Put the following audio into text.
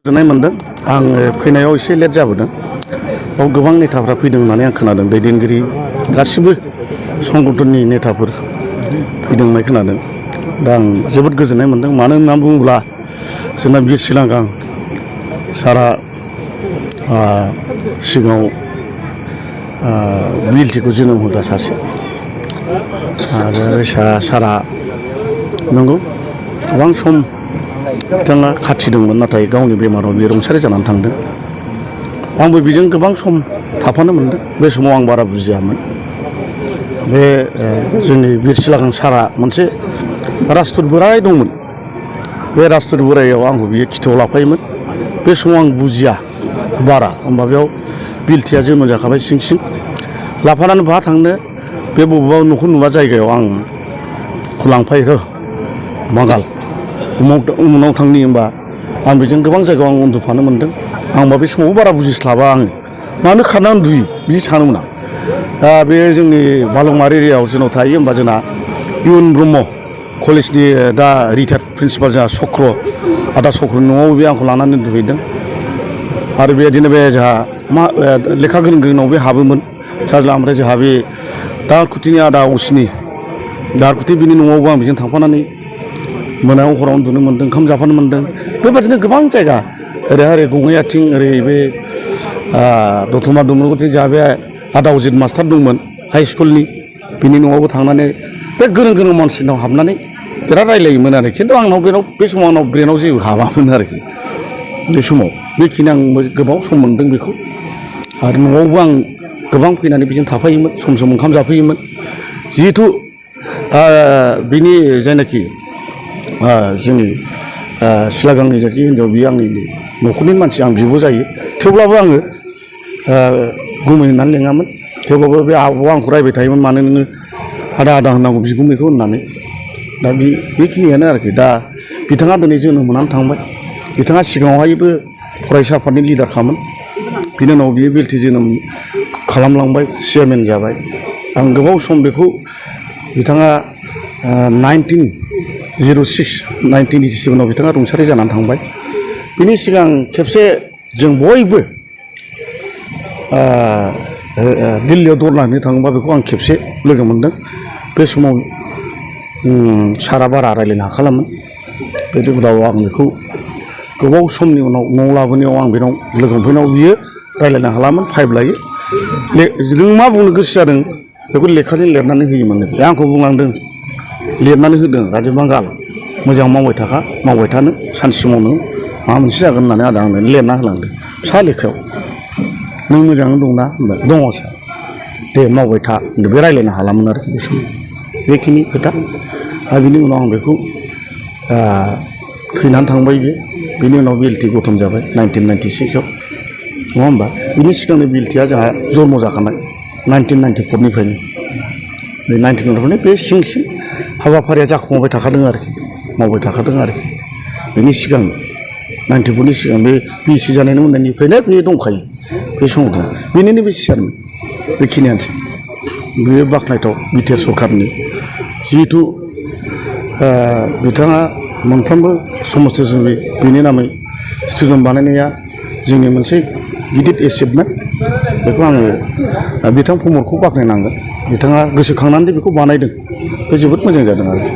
गोजोननाय मोनदों आं फैनायाव एसे लेट जाबोदों बाव गोबां नेताफ्रा फैदों होननानै आं खोनादों दैदेनगिरि गासिबो संगठननि नेताफोर फैदों होननाय खोनादों दा आं जोबोद गोजोननाय मोनदों मानो होननानै बुङोब्ला जोंना बिरस्रि लांगां सारा सिगाङाव बिएलटिखौ जोनोम होग्रा सासे आरो सारा नंगौ गोबां सम बिथाङा खाथिदोंमोन नाथाय गावनि बेमाराव बियो रुंसारि जानानै थांदों आंबो बेजों गोबां सम थाफानो मोनदों बे समाव आं बारा बुजियामोन बे जोंनि बिरस्रि लांगां सारा मोनसे राजदुत बोराय दंमोन बे राजदुत बोरायाव आंखौ बियो खिथायाव लाफायोमोन बे समाव आं बुजिया बारा होमबा बेयाव बिएलटिआ जोनोम जाखाबाय सिं सिं लाफानानै बहा थांनो बे बबेबा न'खौ नुवा जायगायाव आंखौ लांफायो बांगाल उमुनाव थांनि होमबा आं बेजों गोबां जायगायाव आं उन्दुफानो मोन्दों आंबा बे समावबो बारा बुजिस्लाबा आङो मानो खारना उन्दुयो बिदि सानोमोन आं दा बे जोंनि बालंमारि एरियायाव जोंनाव थायो होमबा जोंना इउन ब्रह्म कलेजनि दा रिटायार्ड प्रिन्सिपाल जोंहा चक्र आदा चक्रनि न'आव बे आंखौ लानानै उन्दुहैदों आरो बेबायदिनो बे जोंहा लेखा गोरों गोरोंनाव बे हाबोमोन साज्ला ओमफ्राय जोंहा बे दारखुथिनि आदा असिनि दारखुथि बिनि न'आवबो आं बेजों थांफानानै मोनायाव हराव उन्दुनो मोन्दों ओंखाम जाफानो मोन्दों बेबायदिनो गोबां जायगा ओरै गङैयाथिं ओरै बे दतमा दुमरगथिं जोंहा बे आदा अजित मास्टार दंमोन हाइ स्कुलनि बिनि न'आवबो थांनानै बे गोरों गोरों मानसिनाव हाबनानै बिराद रायलायोमोन आरो खिन्थु आंनाव बे समाव आंनाव ब्रेनाव जेबो हाबामोन आरोखि बे समाव बेखिनि आं गोबाव सम मोन्दों बेखौ आरो न'आवबो आं गोबां फैनानै बेजों थाफायोमोन सम सम ओंखाम जाफैयोमोन जिहेथु बिनि जायनाखि जोंनि सिलागांनि जायखि हिन्जाव बियो आंनि न'खरनि मानसि आं बिब' जायो थेवब्लाबो आङो गुमै होननानै लेङामोन थेवब्लाबो बे आब'आ आंखौ रायबाय थायोमोन मानो नोङो आदा आदा होननांगौ बिगुमैखौ होननानै दा बेखिनियानो आरोखि दा बिथाङा दिनै जोनोम मोननानै थांबाय बिथाङा सिगाङावहायबो फरायसा आफादनि लिडारखामोन बिनि उनाव बियो बिएलटि जोनोम खालामलांबाय चेयारमेन जाबाय आं गोबाव सम बेखौ बिथाङा 1987 बिथाङा रुंसारि जानानै थांबाय बिनि सिगां खेबसे जों बयबो दिल्लीयाव दर नायनो थाङोबा बेखौ आं खेबसे लोगो मोन्दों बे समाव सारा बारा रायज्लायनो हाखालामोन बेनि उनाव आं बेखौ गोबाव समनि उनाव न'आव लाबोनायाव आं बेनाव लोगो मोनफैनायाव बियो रायज्लायनो हालामोन फाइभ लायो नों मा बुंनो गोसो जादों बेखौ लेखाजों लिरनानै होयोमोन बे आंखौ बुंलांदों लिरनानै होदों राजीब बांगाल मोजां मावबाय थानो सानसेमाव नों माबा मोनसे जागोन होननानै आदा आंनो लिरना होलांदों फिसा लेखायाव नों मोजाङै दंना होनबा दङ सार दे मावबाय था बे रायज्लायनो हालामोन आरोखि बे समाव बेखिनि खोथा आरो बिनि उनाव आं बेखौ थैनानै थांबाय बिनि उनाव बिएलटि गठन जाबाय 1996 नङा होमबा बिनि सिगांनो बिएलटिआ जोंहा जन्म जाखानाय 1994निफ्रायनो बे 1994 बे सिं हाबाफारिया जाखुमाबाय थाखादों आरोखि मावबाय थाखादों आरोखि बेनि सिगां 94नि सिगां बे बिएसि जानायनि उननिफ्रायनो बे दंखायो बे समाव बेनिनो बे चेयारमेन बेखिनियानोसै बेयो बाख्नायथाव बिटिआर सरकारनि जिहेथु बिथाङा मोनफ्रोमबो समस्थ जोंनि बेनि नामै स्टेडियाम बानायनाया जोंनि मोनसे गिदिर एचिभमेन्ट बेखौ आङो बिथां प्रमदखौ बाख्नायनांगोन बिथाङा गोसोखांनानै बेखौ बानायदों बे जोबोद मोजां जादों आरोखि